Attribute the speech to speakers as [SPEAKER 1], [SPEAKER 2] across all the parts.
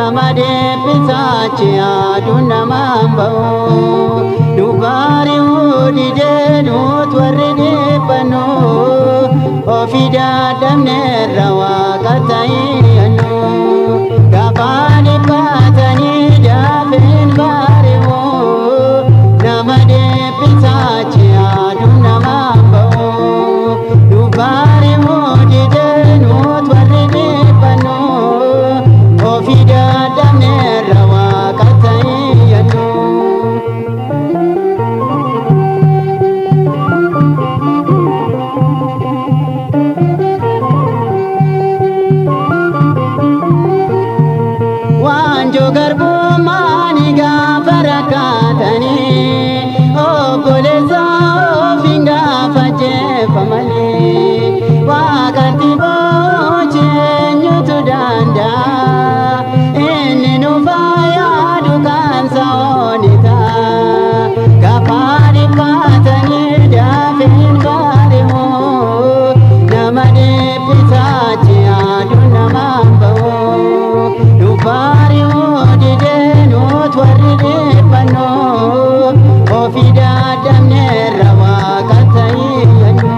[SPEAKER 1] Nama deebisaachi aduun namaan ba'u. Nu baari'uu didee nuut warri dhiphannu. Ofii dadhabneerra waaqa ta'innu. Gaafa dhiphatanii dafeen baari'u. Nama deebisaachi aduun namaan ba'u. Nu baari'uu didee nuut warri dhiphannu. Ofii dadhabneerra waaqa ta'innu. Waanjoo garbummaanii gaafa rakkaatanii obboleessa ofiin gaafa jeeffamanii waaqatti boochi eenyutu danda'a inni nu fayyadu kan sa'ooni ta'a gaafa dhiphatanii dafeen baari'u nama dhiphisaachi aduun namaan ba'u. Nu baari'uu didee nuut warri dhiphannu ofii dadhabneerra waaqa ta'innu.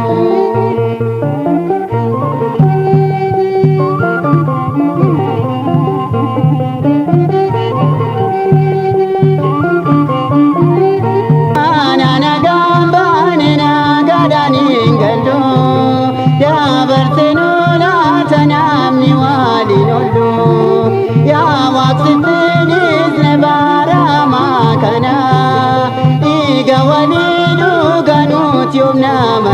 [SPEAKER 1] Ana nagaan baane nagaadhaan hin gallu dabarsinu laata namni waliin oollu yaa waaqsittiinis ne baaramaa kana dhiiga walii dhuga nuti yoom nama